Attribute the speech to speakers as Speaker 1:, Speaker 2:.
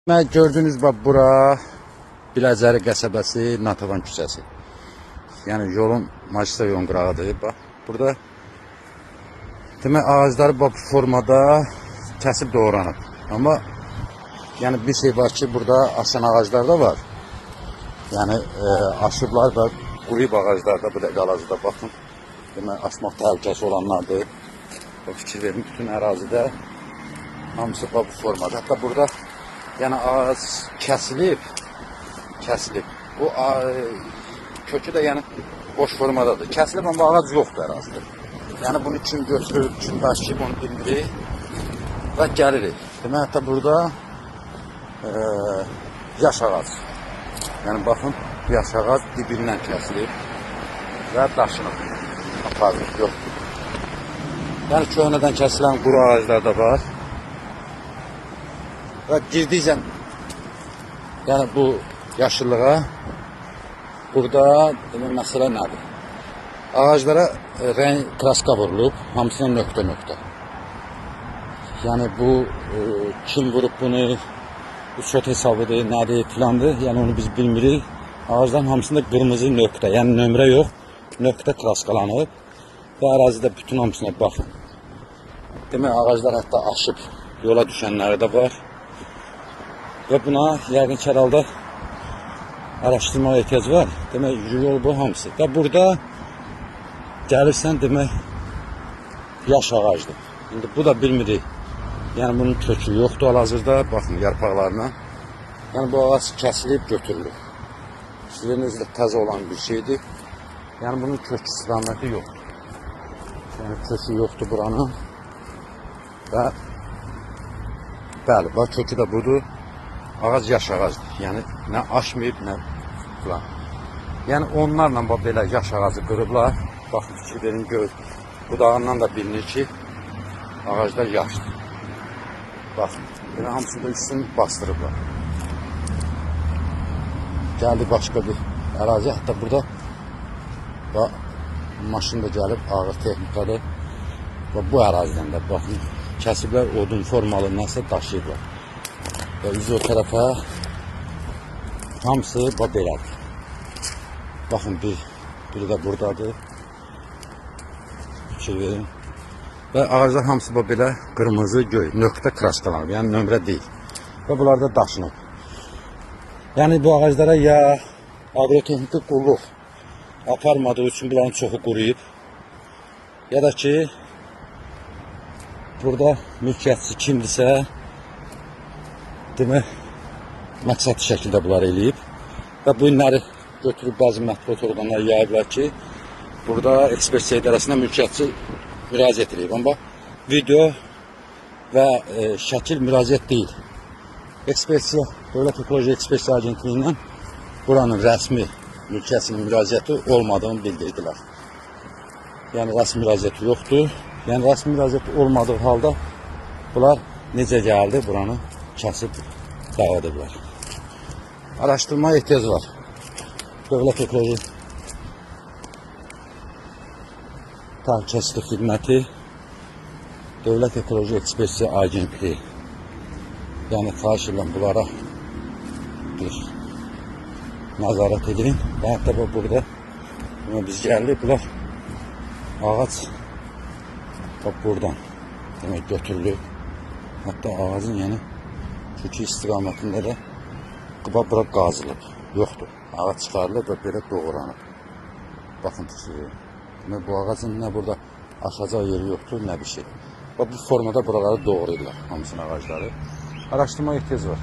Speaker 1: Demək, gördüyünüz bax bura Biləcəri qəsəbəsi, Natavan küçəsi. Yəni yolun magistral yolun qırağıdır. Bax burada demək ağacları bax bu formada kəsib doğranıb. Amma yəni bir şey var ki, burada aşan ağaclar da var. Yəni aşıblar və quruyub ağaclar da bu dəqiqə hal-hazırda baxın. Demək aşmaq təhlükəsi olanlardır. Bax fikir verin, bütün ərazidə hamısı bax bu formada. Hətta burada yəni ağac kəsilib, kəsilib. Bu kökü də yəni boş formadadır. Kəsilib amma ağac yoxdur ərazidə. Yəni bunu kim götürüb, kim daşıyıb onu bilmirik. Və gəlirik. Demək hətta burada yaş ağac. Yəni baxın, yaş ağac dibindən kəsilib və daşınıb, aparılıb, yoxdur. Yəni köhnədən kəsilən quru ağaclar da var. Və girdikcə yəni bu yaşıllığa burada demək məsələ nədir? Ağaclara rəng kraska vurulub, hamısına nöqtə-nöqtə. Yəni bu kim vurub bunu, uçot hesabıdır, nədir, filandır, yəni onu biz bilmirik. Ağacların hamısında qırmızı nöqtə, yəni nömrə yox, nöqtə kraskalanıb və ərazidə bütün hamısına baxın. Demək ağaclar hətta aşıb yola düşənləri də var. Və buna yəqin ki, hər halda araşdırmağa ehtiyac var. Demək yol bu hamısı. Və burada gəlirsən, demək yaş ağacdır. İndi bu da bilmirik. Yəni bunun kökü yoxdur hal-hazırda. Baxın yarpaqlarına. Yəni bu ağac kəsilib götürülür. Sizin özü də təzə olan bir şeydir. Yəni bunun kök istiqaməti yoxdur. Yəni kökü yoxdur buranın. Və bəli, bax kökü də budur. Ağac yaş ağacdır. Yəni nə aşmayıb, nə filan. Yəni onlarla bax belə yaş ağacı qırıblar. Baxın fikir verin, gör. Budağından da bilinir ki, ağaclar yaşdır. Baxın, belə hamısını da üstünü bastırıblar. Gəldi başqa bir ərazi. Hətta burada bax, maşın da gəlib, ağır texnikadır. Və bu ərazidən də baxın, kəsiblər, odun formalı nəsə daşıyıblar. Və üz o tərəfə hamısı bax belədir. Baxın, biri də buradadır. Fikir verin. Və ağaclar hamısı bax belə qırmızı, göy, nöqtə kraskalanıb, yəni nömrə deyil. Və bunlar da daşınıb. Yəni bu ağaclara ya aqrotexniki qulluq aparmadığı üçün bunların çoxu quruyub, ya da ki, burada mülkiyyətçi kimdirsə, demək, məqsədli şəkildə bunları eləyib. Və bu günləri götürüb bəzi mətbuat orqanları yayıblar ki, burada ekspertiza idarəsinə mülkiyyətçi müraciət edib. Amma video və şəkil müraciət deyil. Ekspertiza, Dövlət Ekoloji Ekspertiza Agentliyindən buranın rəsmi mülkiyyətçinin müraciəti olmadığını bildirdilər. Yəni rəsmi müraciəti yoxdur. Yəni rəsmi müraciət olmadığı halda bunlar necə gəldi buranı kəsib dağıdıblar. Araşdırmaya ehtiyac var. Dövlət Ekoloji Təhlükəsizlik Xidməti, Dövlət Ekoloji Ekspertiza Agentliyi. Yəni xahiş edirəm bunlara bir nəzarət edin. Və hətta burada biz gəldik, bunlar ağac bax buradan demək götürülüb. Hətta ağacın yəni kökü istiqamətində də bax bura qazılıb. Yoxdur. Ağac çıxarılıb və belə doğranıb. Baxın fikir verin. Demək bu ağacın nə burada aşacaq yeri yoxdur, nə bir şey. Bax bu formada buraları doğrayırlar hamısını ağacları. Araşdırmaya ehtiyac var.